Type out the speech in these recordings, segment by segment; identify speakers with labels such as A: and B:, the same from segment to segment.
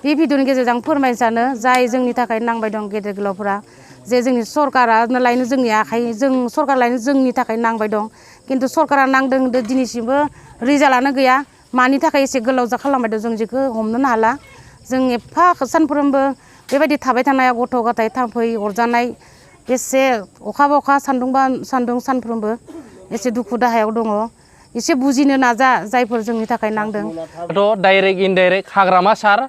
A: बे भिडिअनि गेजेरजों फोरमायनो सानो जाय जोंनि थाखाय नांबाय दं गेदेर गोलावफोरा जे जोंनि सरकारानो लायनो जोंनि आखाइ जों सरकार लायनो जोंनि थाखाय नांबाय दं खिन्थु सरकारा नांदों दिनैसिमबो रिजाल्टआनो गैया मानि थाखाय एसे गोलाव जा खालामबाय दं जों जेखौ हमनोनो हाला जों एफा सानफ्रोमबो बेबायदि थाबाय थानाया गथ' गथाय थाम्फै अरजानाय एसे अखा सान्दुं सानफ्रोमबो एसे दुखु दाहायाव दङ एसे बुजिनो नाजा जायफोर जोंनि थाखाय नांदों
B: डाइरेक्ट इनडाइरेक्ट हाग्रामा सार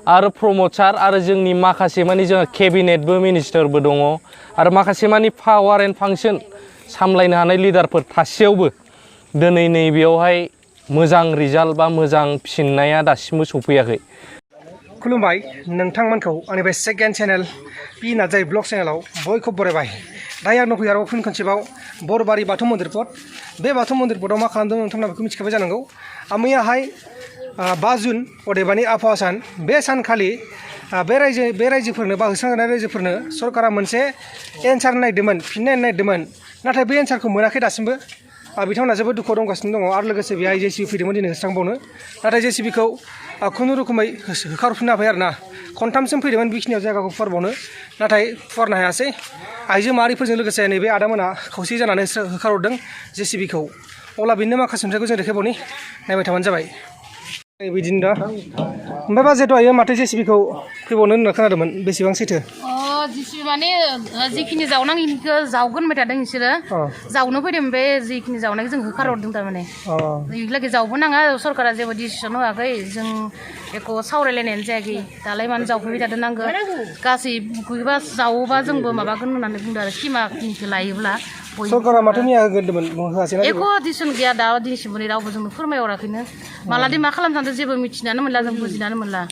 B: आरो प्रमद सार आरो जोंनि माखासे मानि जोंहा केबिनेटबो मिनिस्टारबो दङ आरो माखासे मानि पावार एन्ड फांसन सामलायनो हानाय लिडारफोर थासेयावबो दिनै नैबेयावहाय मोजां रिजाल्ट बा मोजां फिननाया दासिमबो सफैयाखै।
C: खुलुमबाय नोंथांमोनखौ आंनि बे second channel P Narzary blog चेनेलाव बयखौबो बरायबाय। दायो आं दंफैयो आरोबाव फिन खनसेबाव बरबारि बाथौ मन्दिर पद बे बाथौ मन्दिर पदआव मा खालामदों नोंथांमोना बेखौ मिथिखाबाय जानांगौ। मैयाहाय 5 जुन अदेबानि आबहावा सान बे सानखालि बे रायजोफोरनो बा होस्रांजानाय रायजोफोरनो सरकारा मोनसे एन्सार नायदोंमोन फिननाय नायदोंमोन नाथाय बे एन्सारखौ मोनाखै दासिमबो बिथांमोना जोबोद दुखुआव दंगासिनो दङ आरो लोगोसे बेहाय जेसिबि फैदोंमोन दिनै होस्रांबावनो नाथाय जेसिबिखौ खुनुरुखुमै होखारफिननो हाबाय आरोना खनथामसिम फैदोंमोन बेखिनियाव जायगाखौ फुवारबावनो नाथाय फुवारनो हायासै आइजो माहारिफोरजों लोगोसे नैबे आदामोना खौसे जानानै होखारहरदों जेसिबिखौ अब्ला बिदिनो माखासे नुथायखौ जों देखायबावनि नायबाय थाबानो जाबाय। बिदिनो दा ओमफ्राय बाजेथ' आयो माथो जेसिबिखौ फैबावनो होनना खोनादोंमोन बेसेबां सैथो?
A: जेसिबि माने जिखिनि जावनांगौखौ जावगोन होनबाय थादों बिसोरो जावनो फैदों बे जिखिनि जावनायखौ जों होखारहरदों थारमाने बेलागै जावबोनाङा सरकारा जेबो डिसिसन होआखै जों बेखौ सावरायलायनायानो जायाखै दालाय मानो जावफैबाय थादों नांगौ गासै बुखैबा जावोबा जोंबो माबागोन होननानै बुंदों आरो सिमाखिनिखौ लायोब्ला
C: सरकारा माथो मैया होगोनदोंमोन होआसैना
A: एख' डिसिसन गैया दा दिनैसिमबो रावबो जोंनो फोरमायहराखैनो मालादि मा खालामनो सानदों जेबो मिथिनानै मोनला जों बुजिनानै मोनला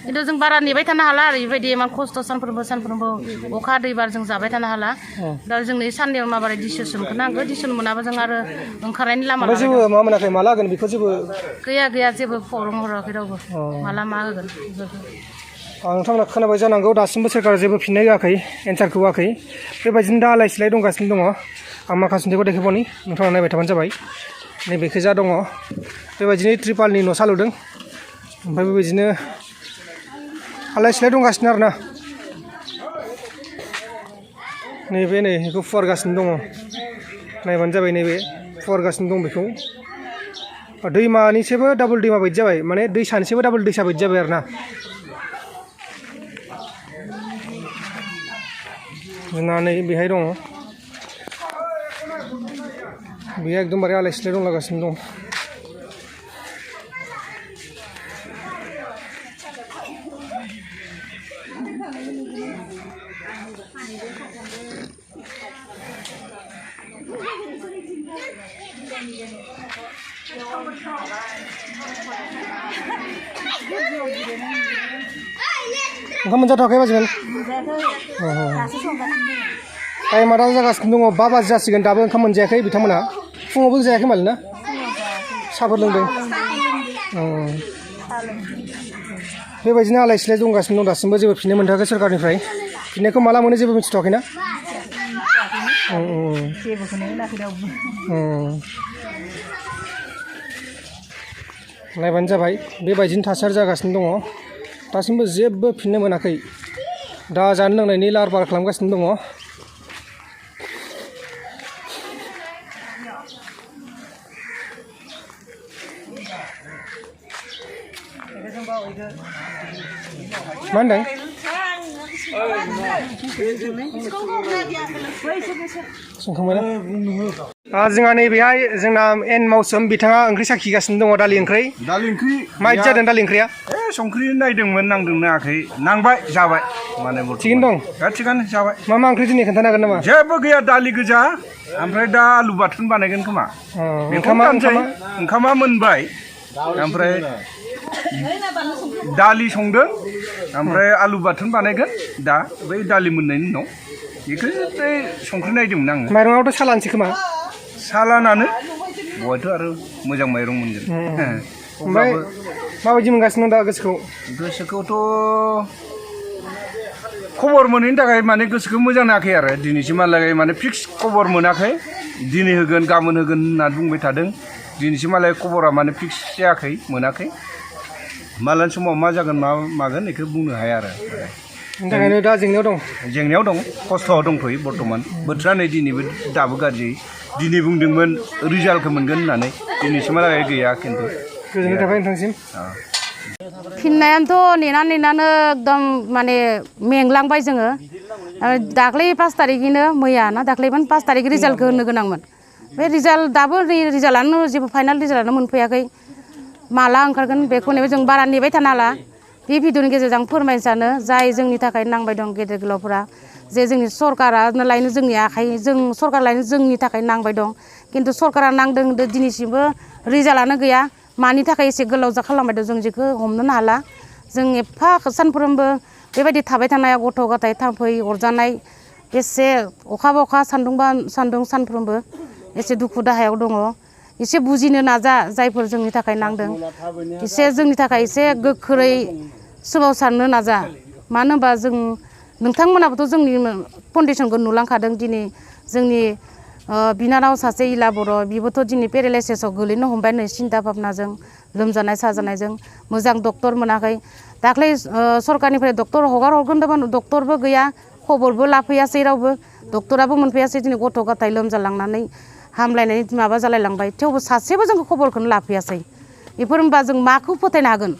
A: खिन्थु जों बारा नेबाय थानो हाला आरो बेबायदि इमान खस्थ' सानफ्रोमबो अखा दैबार जों जाबाय थानो हाला दा जोंनो साननैयाव माबारै डिसिसनखौ नांगौ डिसिसन मोनाबा जों आरो ओंखारनायनि लामा
C: जेबो मा मोनाखै माला होगोन बेखौ जेबो
A: गैया जेबो फरम हराखै रावबो माला मा होगोन
C: आं नोंथांमोना खोनाबाय जानांगौ दासिमबो सोरखारा जेबो फिननाय होआखै एन्सारखौ होआखै बेबायदिनो दा आलाय सिलाय दंगासिनो दङ आं माखासे नुथायखौ देखायबावनि नोंथाङा नायबाय थाबानो जाबाय नैबेखै जा दङ बेबायदिनो ट्रिपालनि न' सालुदों ओमफ्राय बेबायदिनो आलाय सिलाय दंगासिनो आरोना नैबे नै बेखौ फुवारगासिनो दङ नायबानो जाबाय नैबे फुवारगासिनो दं बेखौ दैमानिसेबो डाबल दैमा बायदि जाबाय माने दैसानिसेबो डाबल दैसा बायदि जाबाय आरोना जोंना नै बेहाय दङ बेयो एकदमबारे आलाय सिलाय दंलागासिनो दं ओंखाम मोनजाथ'वाखै बाजैमोन टाइमा दा जागासिनो दङ 5 बाजि जासिगोन दाबो ओंखाम मोनजायाखै बिथांमोना फुङावबो जायाखै माले ना साहाफोर लोंदों बेबायदिनो आलाय सिलाय दंगासिनो दं दासिमबो जेबो फिननाय मोनथाराखै सरकारनिफ्राय फिननायखौ माला मोनो जेबो मिथिथ'वाखैना नायबानो जाबाय बेबायदिनो थासारि जागासिनो दङ दासिमबो जेबो फिननाय मोनाखै दा जानो लोंनायनि लाहार फाहार खालामगासिनो दङ मा होनदों जोंहा नैबेहाय जोंना एन मावसोम बिथाङा ओंख्रि साखिगासिनो दङ दालि ओंख्रि माबायदि जादों दालि ओंख्रिया
D: संख्रि नायदोंमोन नांदों नाङाखै नांबाय जाबाय माने
C: थिगैनो दं
D: थिगानो जाबाय
C: मा ओंख्रि दिनै खोन्थानो हागोन नामा
D: जेबो गैया दालि गोजा ओमफ्राय दा आलु बाथोन बानायगोन खोमा ओंखामा मोनबाय ओमफ्राय दालि संदों ओमफ्राय आलु बाथोन बानायगोन दा बै दालि मोननायनि उनाव बेखौ संख्रि नायदोंमोन आङो
C: माइरङावथ' सालानसै खोमा
D: सालानानो बहायथ' आरो मोजां माइरं मोनगोन
C: ओमफ्राय माबायदि मोनगासिनो दं दा
D: गोसोखौथ' खबर मोनैनि थाखाय माने गोसोखौ मोजां नाङाखै आरो दिनैसिमहालागै माने फिक्स खबर मोनाखै दिनै होगोन गाबोन होगोन होनना बुंबाय थादों दिनैसिमहालागै खबरा माने फिक्स जायाखै मोनाखै मालानि समाव मा जागोन मा मागोन बेखौ बुंनो हाया आरो
C: बेनि थाखायनो दा
D: जेंनायाव दं खस्थ'आव दंथ'यो बर्थमान बोथोरा नै दिनैबो दाबो गाज्रि दिनै बुंदोंमोन रिजाल्टखौ मोनगोन होननानै दिनैसिमहालागै गैया खिन्थु
C: गोजोननाय थाबाय नोंथांसिम
A: फिननायानोथ' नेनानै एकदम माने मेंलांबाय जोङो दाख्लै 5 तारिखैनो मैया ना दाख्लैमोन 5 तारिख रिजाल्टखौ होनो गोनांमोन बे रिजाल्ट दाबो रिजाल्टआनो जेबो फाइनाल रिजाल्टआनो मोनफैयाखै माला ओंखारगोन बेखौ नेबाय जों बारा नेबाय थानो हाला बे भिडिअनि गेजेरजों फोरमायनो सानो जाय जोंनि थाखाय नांबाय दं गेदेर गोलावफोरा जे जोंनि सरकारा लायनो जोंनि आखाइ जों सरकार लायनो जोंनि थाखाय नांबाय दं खिन्थु सरकारा नांदों दिनैसिमबो रिजाल्टआनो गैया मानि थाखाय एसे गोलाव खालामबाय दं जों जेखौ हमनोनो हाला जों एफा सानफ्रोमबो बेबायदि थाबाय थानाय गथ' गथाय थाम्फै अरजानाय बेसे अखाबा अखा सान्दुंबा सान्दुं सानफ्रोमबो एसे दुखु दाहायाव दङ एसे बुजिनो नाजा जायफोर जोंनि थाखाय नांदों एसे जोंनि थाखाय एसे गोख्रै सोमावसारनो नाजा मानो होनबा जों नोंथांमोनाबोथ' जोंनि कन्डिसनखौ नुलांखादों दिनै जोंनि बिनानाव सासे इला बर' बिबोथ' दिनै पेरालाइसिसआव गोलैनो हमबाय नै सिन्था भाबनाजों लोमजानाय साजानायजों मोजां डक्टर मोनाखै दाख्लै सरकारनिफ्राय डक्टर हरगोन डक्टरबो गैया खबरबो लाफैयासै रावबो डक्टराबो मोनफैयासै दिनै गथ' गथाय लोमजालांनानै हामलायनाय माबा जालायलांबाय थेवबो सासेबो जोंखौ खबरखौनो लाफैयासै बेफोर होनबा जों माखौ फोथायनो हागोन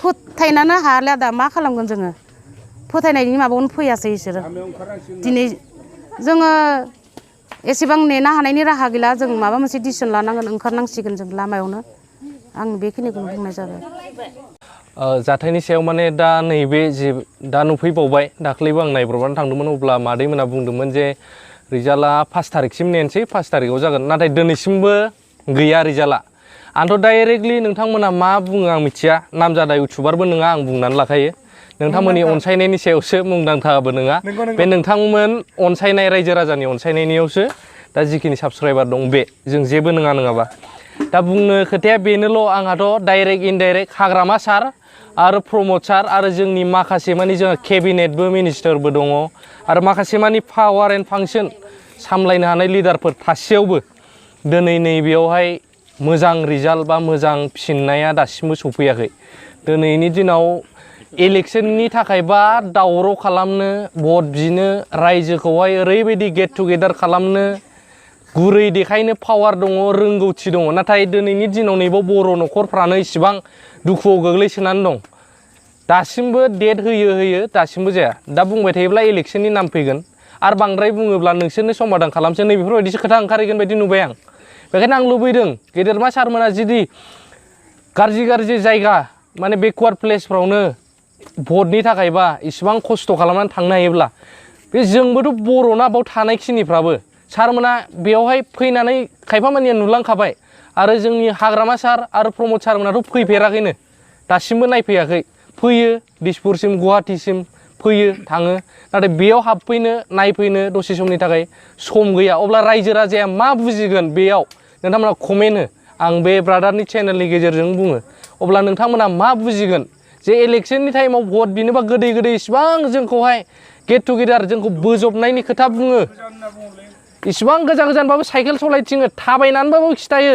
A: फोथायनानो हालिया दा मा खालामगोन जोङो फोथायनायनि माबायावनो फैयासै बिसोरो दिनै जोङो एसेबां नेनो हानायनि राहा गैला जों माबा मोनसे डिसिसन लानांगोन ओंखारनांसिगोन जों लामायावनो आं बेखिनिखौनो बुंनाय जाबाय
B: जाथायनि सायाव माने दा नैबे जे दा नुफैबावबाय दाख्लैबो आं नायब्रबनानै थांदोंमोन अब्ला मादैमोना बुंदोंमोन जे रिजाल्टआ 5 तारिखसिम नेनोसै 5 तारिखआव जागोन नाथाय दिनैसिमबो गैया रिजाल्टआ आंथ' डाइरेक्टलि नोंथांमोना मा बुङो आं मिथिया नामजादा इउटुबारबो नङा आं बुंनानै लाखायो नोंथांमोननि अनसायनायनि सायावसो मुंदांखाबो नङा बे नोंथांमोन अनसायनाय रायजो राजानि अनसायनायनियावसो दा जिखिनि साबस्क्राइबार दं बे जों जेबो नङाबा दा बुंनो खोथाया बेनोल' आंहाथ' डाइरेक्ट इनडाइरेक्ट हाग्रामा सार आरो प्रमद सार आरो जोंनि माखासे मानि जोंहा केबिनेटबो मिनिस्टारबो दङ आरो माखासे मानि पावार एन्ड फांसन सामलायनो हानाय लिडारफोर थासेयावबो दिनै नैबेयावहाय मोजां रिजाल्ट बा मोजां फिननाया दासिमबो सफैयाखै दिनैनि दिनाव इलेक्शननि थाखाय बा दावराव खालामनो भट बिनो रायजोखौहाय ओरैबायदि गेट टुगेदार खालामनो गुरै देखायनो पावार दङ रोंगौथि दङ नाथाय दिनैनि दिनाव नैबाव बर' न'खरफ्रानो इसिबां दुखुआव गोग्लैसोनानै दं दासिमबो डेट होयो दासिमबो जाया दा बुंबाय थायोब्ला इलेक्शननि नाम फैगोन आरो बांद्राय बुङोब्ला नोंसोरनो समाधान खालामसै नै बेफोरबायदिसो खोथा ओंखारहैगोन बायदि नुबाय आं बेखायनो आं लुबैदों गेदेरमा सारमोना जुदि गाज्रि जायगा माने बेकवार्ड प्लेसफ्रावनो भटनि थाखायबा इसिबां खस्थ' खालामनानै थांनो हायोब्ला बे जोंबोथ' बर'ना बाव थानायखिनिफ्राबो सारमोना बेयावहाय फैनानै खायफा मानिया नुलांखाबाय आरो जोंनि हाग्रामा सार आरो प्रमद सारमोनाथ' फैफेराखैनो दासिमबो नायफैयाखै फैयो दिसपुरसिम गुवाहाटीसिम फैयो थाङो नाथाय बेयाव हाबफैनो नायफैनो दसे समनि थाखाय सम गैया अब्ला रायजो राजाया मा बुजिगोन बेयाव नोंथांमोना कमेन्ट हो आं बे ब्रादारनि चेनेलनि गेजेरजों बुङो अब्ला नोंथांमोना मा बुजिगोन जे इलेक्शननि टाइमाव भट बिनोबा गोदै इसिबां जोंखौहाय गेट टुगेदार जोंखौ बोजबनायनि खोथा बुङो इसिबां गोजानबाबो साइकेल सलायथिङो थाबायनानैबाबो खिथायो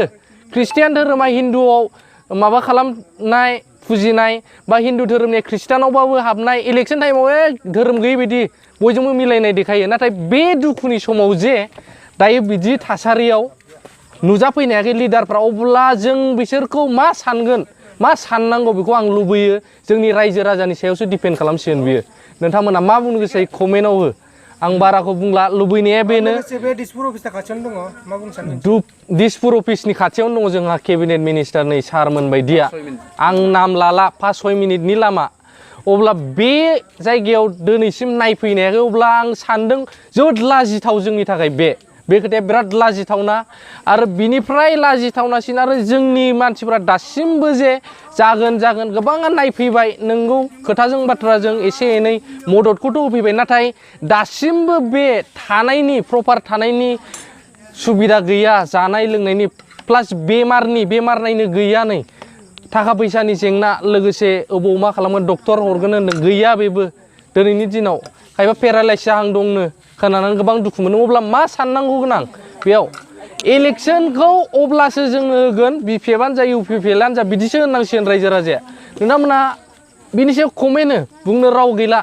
B: ख्रिस्टियान धोरोमा हिन्दुआव माबा खालामनाय फुजिनाय बा हिन्दु धोरोमनि ख्रिस्टानावबाबो हाबनाय इलेक्शन टाइमाव धोरोम गैयै बायदि बयजोंबो मिलायनाय देखायो नाथाय बे दुखुनि समाव जे दायो बिदि थासारियाव नुजाफैनो हायाखै लिडारफ्रा अब्ला जों बिसोरखौ मा सानगोन मा साननांगौ बेखौ आं लुबैयो जोंनि रायजो राजानि सायावसो डिपेन्ड खालामसिगोन बियो नोंथांमोना मा बुंनो गोसो जायो कमेन्टआव हो आं बाराखौ बुंला लुबैनाया बेनो
C: दिसपुर अफिसनि खाथियावनो दङ मा बुंनो सानदों
B: दिसपुर अफिसनि खाथियावनो दङ जोंहा केबिनेट मिनिस्टार नै सारमोन बायदिया आं नाम लाला 5-6 मिनिटनि लामा अब्ला बे जायगायाव दिनैसिम नायफैनो हायाखै अब्ला आं सानदों जोबोद लाजिथाव जोंनि थाखाय बे खोथाया बिराद लाजिथावना आरो बिनिफ्राय लाजिथावनासिन आरो जोंनि मानसिफ्रा दासिमबो जे जागोन गोबाङा नायफैबाय नंगौ खोथाजों बाथ्राजों एसे एनै मददखौथ' होफैबाय नाथाय दासिमबो बे थानायनि प्रपार थानायनि सुबिदा गैया जानाय लोंनायनि प्लास बेमार नायनो गैया नै थाखा फैसानि जेंना लोगोसे अबाव मा खालामगोन डक्टर हरगोन होनदों गैया बेबो दिनैनि दिनाव खायफा पेरालाइस जाहां दंनो खोनानानै गोबां दुखु मोनो अब्ला मा साननांगौ गोनां बेयाव इलेक्सनखौ अब्लासो जोङो होगोन बिपिएफआनो जा इउपिपिएलआनो जा बिदिसो होननांसिगोन रायजो राजाया नोंथांमोना बिनि सायाव कमेन्ट हो बुंनो राव गैला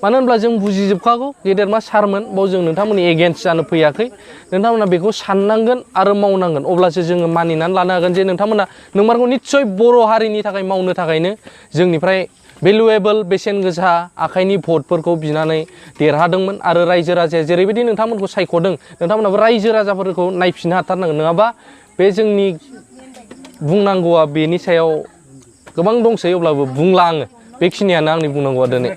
B: मानो होनब्ला जों बुजिजोबखागौ गेदेरमा सारमोन बाव जों नोंथांमोननि एगेन्स्ट जानो फैयाखै नोंथांमोना बेखौ साननांगोन आरो मावनांगोन अब्लासो जोङो मानिनानै लानो हागोन जे नोंथांमोना नोंमारगौ निस्सय बर' हारिनि थाखाय मावनो थाखायनो जोंनिफ्राय भेलुएबल बेसेन गोसा आखाइनि भटफोरखौ बिनानै देरहादोंमोन आरो रायजो राजाया जेरैबायदि नोंथांमोनखौ सायख'दों नोंथांमोनाबो रायजो राजाफोरखौ नायफिननो हाथारनांगोन नङाबा बे जोंनि बुंनांगौआ बेनि सायाव गोबां दंसै अब्लाबो बुंला आङो बेखिनियानो आंनि बुंनांगौआ दिनै